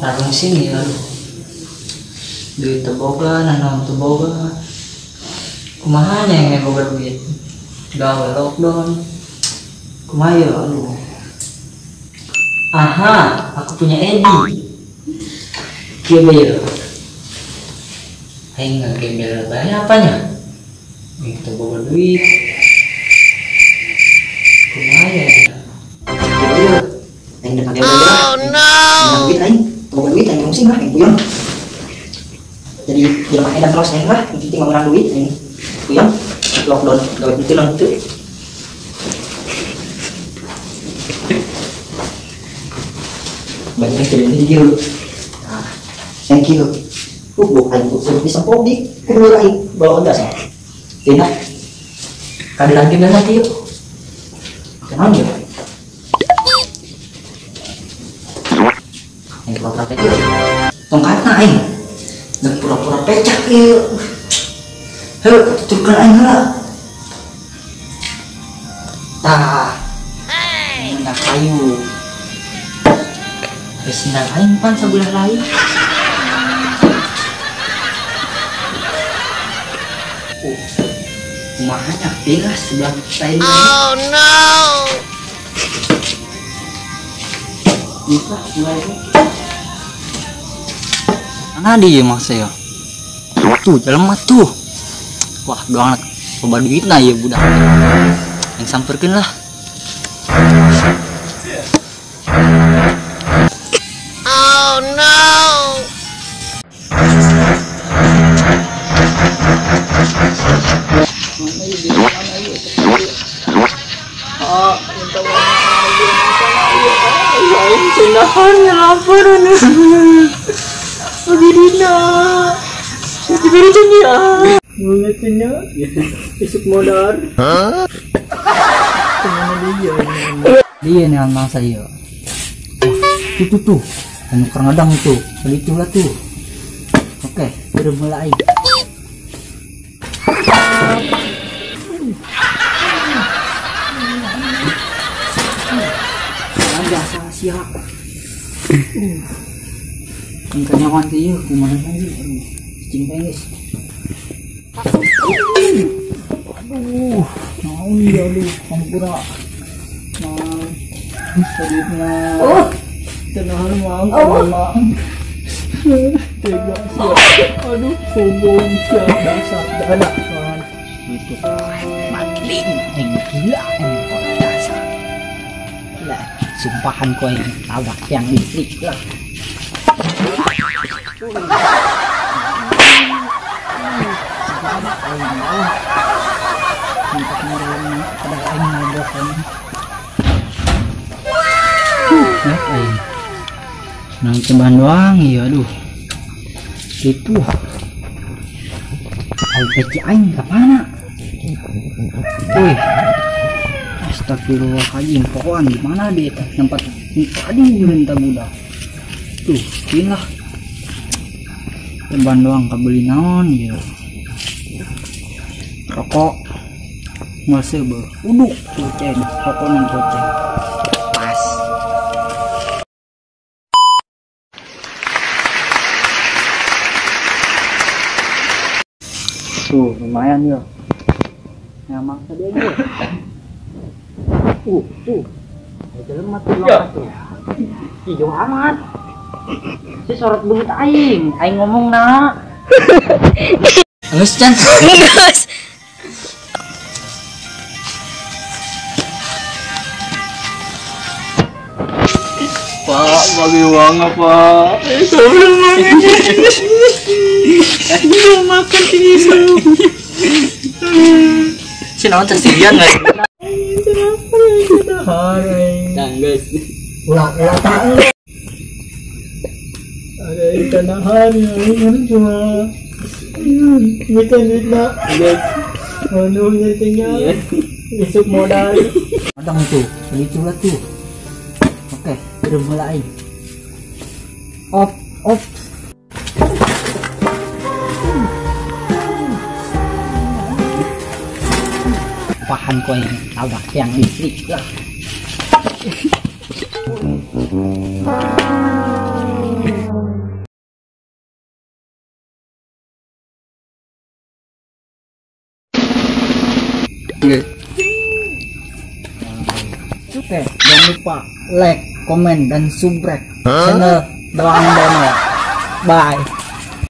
Rarungsing ya. Duit teu boga, nanaon teu boga. Kumaha nya yang boga duit? Gawe lockdown. Kumaha ya, aduh. Aha, aku punya Edi. Kieu bae ya. Aing ngagembel bae apanya? Duit teu boga duit. Kumaha ya? Aing depan dia. Oh no. Duit aing, boga duit aing rungsing lah, aing puyeng. Jadi jelema edan terus aing lah, yang penting menang duit aing puyeng. Lockdown gawe henteu lah henteu. Banyak yang jadi dia. Nah, thank you. Buk aing kudu disempok di kudu aing bawa gas. Tina. Kadilan ge nanti yuk. Kenapa ya? Aing pura-pura pecah. Tongkatna aing. Dan pura-pura pecah ieu. Heuh, tuturkeun aing heula. Tah. Nah, kayu. Geus sendal aing pan sabelah lain. Kumaha nya pindah sebelah lain. Oh no. Bisa sebelah ini. Mana dia masa ya? Tuh, jelema tuh. Wah, doang loba duitna ya budak. Yang samperkeun lah. Oh no. Ah, minta maaf. Aing cenahan lapar. Begini nak. Diberi ya. Mulutnya isuk modar. Hah? Kemana dia? Dia nih mangsa dia. Tuh tuh tuh. Anu kurang adang itu. Itulah tuh. Oke, udah mulai. Biasa siap. Ingkanya wanti yuk, kumana lagi? Aduh, cicing guys. Aduh, naon ya aduh, hampura. Nah, sedihnya. Oh, tenahan mang, mang. Tega siap. Aduh, sombong siap dasar dada. Itu matling, yang gila, yang dasar. Lah, sumpahan kau yang tabrak tiang listrik lah. Nang cobaan doang ya aduh. Itu ai peci aing ka mana? Wih. Astagfirullahaladzim, pokoknya di mana dia tempat tadi minta budak. Tuh, lah. Cobaan doang kabeli naon ya. Rokok masih be uduk kucing, rokok nang kucing. Pas. Tuh, lumayan ya. Nah, maksa dia aja. Tuh. Ada lemah tuh, tuh. Ih, jauh amat. Si sorot banget aing. Aing ngomong nak. Geus can. Geus. Pak, bagi uang apa? Belum makan. Belum makan tisu. Si naon tersirian nggak? Nah, guys. Ulah ulah tak. Ada ikan nahan ya, ini cuma ikan duit nak. Aduh, tinggal. Besok modal. Adang tuh, itulah tuh. Oke, udah mulai. Off, off. Pahan kau yang tabrak tiang listrik lah. Oke. Oke, jangan lupa like, komen, dan subscribe channel Doang Dono. Bye.